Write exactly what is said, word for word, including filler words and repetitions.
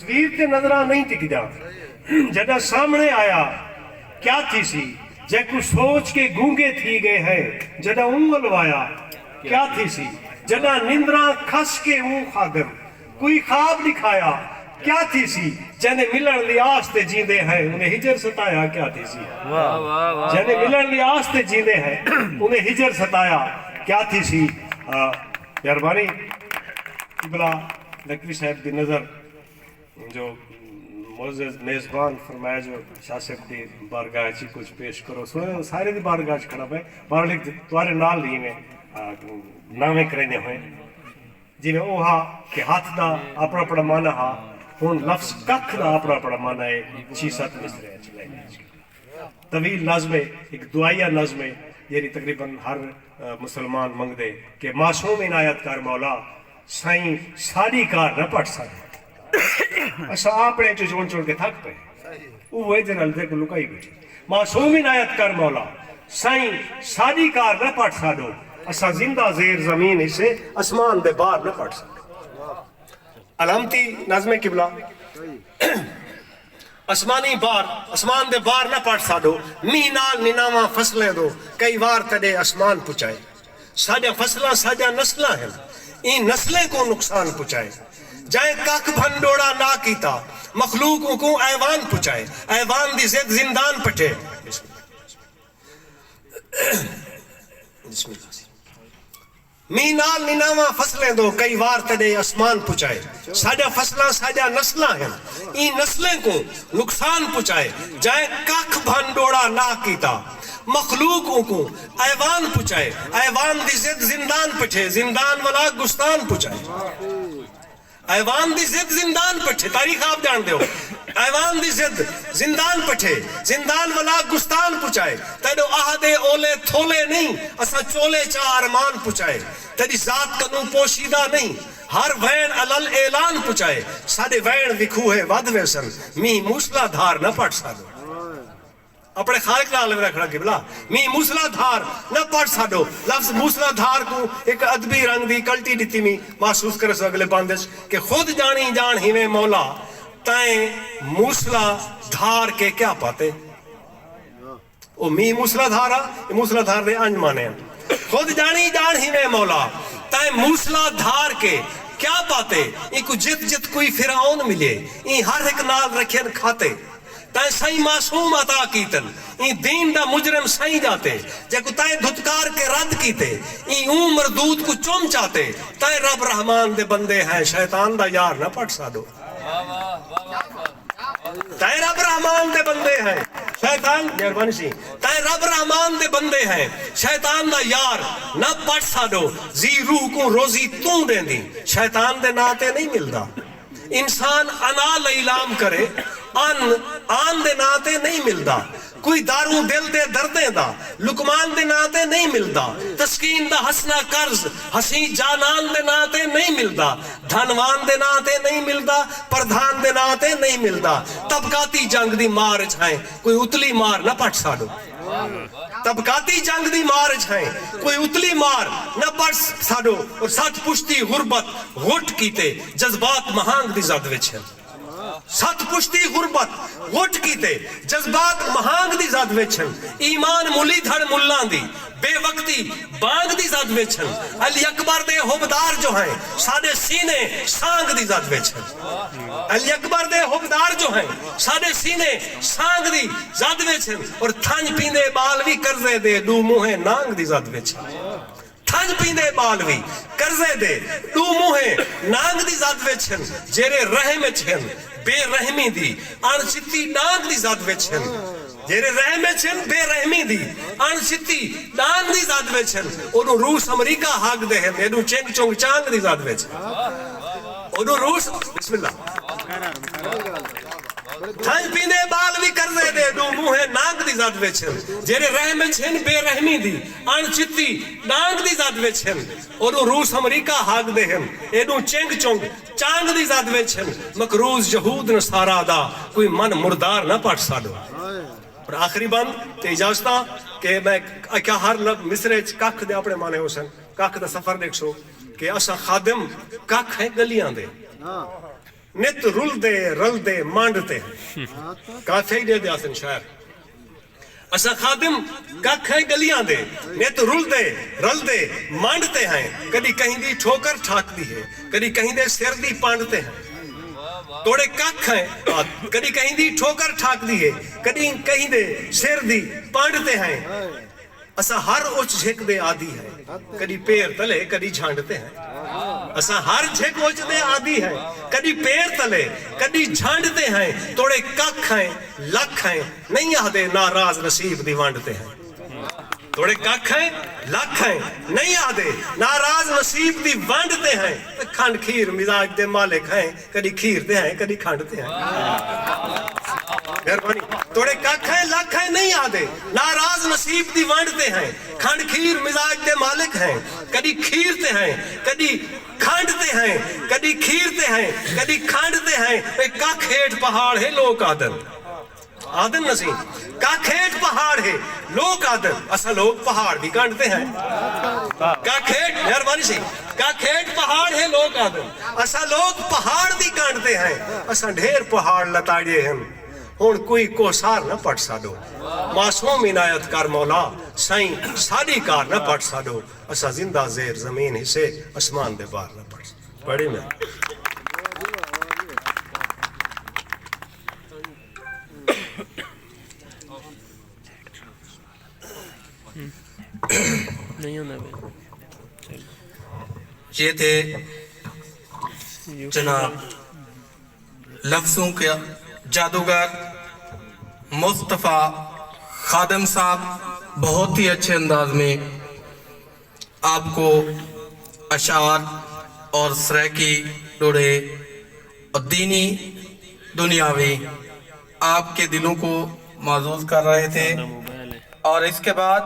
تصویر تے نظراں نہیں ٹکدیاں۔ جݙاں سامݨے آیا کیا تھیسی؟ جیکوں سوچ کے گونگے تھی ڳئے ہیں۔ جݙاں اوں الوایا کیا تھیسی؟ جݙاں نندراں کھس کے اوں خاگر کوئی خواب ݙکھایا کیا تھیسی؟ جیندے ملݨ دی آس تے جیندے ہیں، اوندے ہجر ستایا کیا تھیسی؟ جیندے ملݨ دی آس تے جیندے ہیں، اوندے ہجر ستایا کیا تھیسی؟ آ، مہربانی۔ قبلہ نقوی صاحب دی نظر جو معزز میزبان فرمایا جو شاہ صاحب دی بارگاہ چ کچھ پیش کرو۔ سنڑے سارے دی بارگاہ چ کھڑا پئے، بارے تہاڈے نال ہی میں، آ، ناویں کریندے ہوئے۔ جیویں اوہا کہ ہتھ دا اپنا اپنا معنی ہا، ہن لفظ ککھ دا اپنا اپنا معنی ہے۔ چھی ست مصرعے اچ لائن اچ طویل نظم ہے، ہک دعائیہ نظم ہے، جیڑھی تقریباً ہر، آ، مسلمان منگدے کہ معصوم عنایت کر مولا، سائیں ساݙی کار نہ پٹ سڳدے۔ اساں آپݨے چوں چݨ چݨ کے تھک پئے۔ اوہے جے رلدے کوں لکائی ٻیٹھے۔ معصوم عنایت کر مولا، سائیں ساݙی کار نہ پٹ ساݙو۔ اساں زندہ زیر زمین ہسے، اسمان دے بار نہ پٹ ساݙو۔ علامتی نظم قبلہ۔ اسمانی بار، اسمان دے بار نہ پٹ ساݙو، مینہ نال نناواں فصلیں دو، کئی وار تیݙے اسمان پچائے۔ ساݙیاں فصلاں ساݙیاں نسلاں ہن، ایں نسلیں کوں نقصان پچائے۔ جئیں ککھ بھن ݙوڑا نہ کیتا، مخلوق اونکوں ایوان پچائے۔ ایوان دی ضد زندان پٹھے۔ بسم اللہ۔ مینہ نال نناواں فصلیں دو، کئی وار تیݙے اسمان پچائے۔ ساݙیاں فصلاں ساݙیاں نسلاں ہن، ایں نسلیں کوں نقصان پچائے۔ جئیں ککھ بھن ݙوڑا نہ کیتا، مخلوق اونکوں ایوان پچائے۔ ایوان دی ضد زندان پٹھے، زندان ولا گستان پچائے۔ ایوان دی ضد زندان پٹھے، تاریخ آپ ڄاݨدے ہو۔ ایوان دی ضد زندان پٹھے، زندان ولا گستان پچائے۔ تیݙو عہد اولے تھولے نہیں، اساں چولے چا ارمان پچائے۔ تیݙی ذات کنوں پوشیدہ نہیں، ہر وین علل اعلان پچائے۔ ساݙے وین وکھوہے ودھ ویسن، مینہ موسلا دھار نہ پٹ ساݙو۔ اپݨے خالق نال الوداع کھڑا قبلہ۔ مینہ موسلا دھار نہ پٹ ساݙو۔ لفظ موسلا دھار کوں ہک ادبی رنگ دی کلٹی ݙتی، میں محسوس کریسو اڳلے بند اچ کہ خود ڄاݨی ڄاݨ ہیویں مولا، تئیں موسلا دھار کے کیا پاتے۔ او مینہ موسلا دھار آ، اے موسلا دھار دے انج معنی ہن۔ خود ڄاݨی ڄاݨ ہیویں مولا، تئیں موسلا دھار کے کیا پاتے۔ اینکوں جت جت کوئی فرعون ملے، ایں ہر ہک نال رکھین کھاتے۔ تئیں سئیں معصوم عطا کیتن، ایں دین دا مجرم سئیں ڄاتے۔ جیکوں تئیں دھتکار کے رد کیتے، ایں اوں مردود کوں چم چاتے۔ تئیں رب رحمان دے بندے ہیں، شیطان دا یار نہ پٹ ساݙو۔ تئیں رب رحمان دے بندے ہیں، شیطان، مہربانی سی، تئیں رب رحمان دے بندے ہیں، شیطان دا یار نہ پٹ ساݙو۔ ذی روح کوں روزی توں ݙیندیں، شیطان دے ناں تے نہیں ملدا۔ انسان انا لئی لام کرے، ان آن دے ناں تے نہیں ملدا۔ کوئی دارو دل دے دردیں دا، لقمان دے ناں تے نہیں ملدا۔ تسکین دا ہسنا قرض، حسین جانان دے ناں تے نہیں ملدا۔ دھنوان دے ناں تے نہیں ملدا، پردھان دے ناں تے نہیں ملدا۔ طبقاتی جنگ دی مار اچ ہیں، کوئی اتلی مار نہ پٹ ساݙو۔ طبقاتی جنگ دی مار اچ ہیں، کوئی اتلی مار نہ پٹ ساݙو۔ اور ست پشتی غربت غٹ کیتے، جذبات مہانگ دی زد وچ ہن۔ ست پشتی غربت غٹ کیتے، جذبات مہانگ دی زد وچ ہن۔ ایمان ملی دھڑ ملاں دی، بے وقتی بانگ دی زد وچ ہن۔ علی اکبر دے حبدار جو ہیں، ساݙے سینے سانگ دی زد وچ ہن۔ علی اکبر دے حبدار جو ہیں، ساݙے سینے سانگ دی زد وچ ہن۔ اور تھنج پیندے ٻال وی قرضے دے، ݙو منہے نانگ دی زد وچ ہن۔ تھنج پیندے ٻال وی قرضے دے، ݙو منہے نانگ دی زد وچ ہن۔ جیرھے رحم اچ ہن، بے رحمی دی اݨ چتی ݙانگ دی زد وچ ہن۔ جیرھے رحم اچ ہن، بے رحمی دی اݨ چتی ݙانگ دی زد وچ ہن۔ اوݙوں روس امریکہ ہاڳدے ہن، ایݙوں چنگ چنگ چانگ دی زد وچ ہن۔ اوݙوں روس، بسم اللہ۔ تھنج پیندے ٻال وی قرضے دے، ݙو منہے نانگ دی زد وچ ہن۔ جیرھے رحم اچ ہن، بے رحمی دی اݨ چتی ݙانگ دی زد وچ ہن۔ اوݙوں روس امریکہ ہاڳدے ہن، ایݙوں چنگ چنگ چانگ دی زد وچ ہن۔ مقروض یہود نصارا دا، کوئی من مردار نہ پٹ ساݙو۔ اور آخری بند تے اجازتاں کہ میں آکھیا ہر لفظ مصرعے اچ ککھ دے اپݨے معنی ہوسن۔ ککھ دا سفر ݙیکھسو کہ اساں خادم ککھ ہیں ڳلیاں دے۔ نت رلدے رلدے مانڈتے ہیں۔ کافی ݙے دے آسن شاعر۔ اساں خادم ککھ ہیں ڳلیاں دے، نت رلدے رلدے مانڈتے ہیں۔ کݙی کہیں دی ٹھوکر ٹھاکدی ہے، کݙی کہیں دے سر دی پانڈتے ہیں۔ توڑے ککھ ہیں، آ، کݙی کہیں دی ٹھوکر ٹھاکدی ہے، کݙی کہیں دے سر دی پانڈتے ہیں۔ اساں ہر اچ جھک دے عادی ہیں، کݙی پیر تلے، کݙی جھنڈتے ہیں۔ اساں ہر جھک اچ دے عادی ہیں، کݙی پیر تلے، کݙی جھنڈتے ہیں۔ توڑے ککھ ہیں، لکھ ہیں، نہیں آہدے ناراض نصیب دی ونڈتے ہیں۔ توڑے ککھ ہیں، لکھ ہیں، نہیں آہدے ناراض نصیب دی ونڈتے ہیں۔ کھنڈ کھیر مزاج دے مالک ہیں، کݙی کھیر تے ہیں، کݙی کھنڈ تے ہیں۔ مہربانی۔ توڑے ککھ ہیں، لکھ ہیں، نہیں آہدے ناراض نصیب دی ونڈ تے ہیں۔ کھنڈ کھیر مزاج دے مالک ہیں، کݙی کھیر تے ہیں، کݙی کھنڈ تے ہیں، کݙی کھیر تے ہیں، کݙی کھنڈ تے ہیں۔ اے ککھ ہیٹھ پہاڑ ہے، لوک آہدن۔ آہدن نسیم، ککھ ہیٹھ پہاڑ ہے، لوک آہدن۔ اساں لوک پہاڑ دی کنڈ تے ہیں۔ ککھ ہیٹھ، مہربانی سئیں، ککھ ہیٹھ پہاڑ ہے، لوک آہدن۔ اساں لوک پہاڑ دی کنڈ تے ہیں۔ اساں ڈھیر پہاڑ لتاڑیے ہن، ہݨ کوئی کوہسار نہ پٹ ساݙو۔ معصوم عنایت کر مولا، سائیں ساݙی کار نہ پٹ ساݙو۔ اساں زندہ زیر زمین ہسے، اسمان دے بار نہ پٹ ساݙو۔ بڑی مہربانی۔ نہیں ہوندا پیا۔ یہ تھے جناب لفظوں کے جادوگر مصطفیٰ خادم صاحب، بہت ہی اچھے انداز میں آپ کو اشعار اور سرائیکی ڈوہڑے اور دینی دنیاوی آپ کے دلوں کو معزوز کر رہے تھے۔ اور اس کے بعد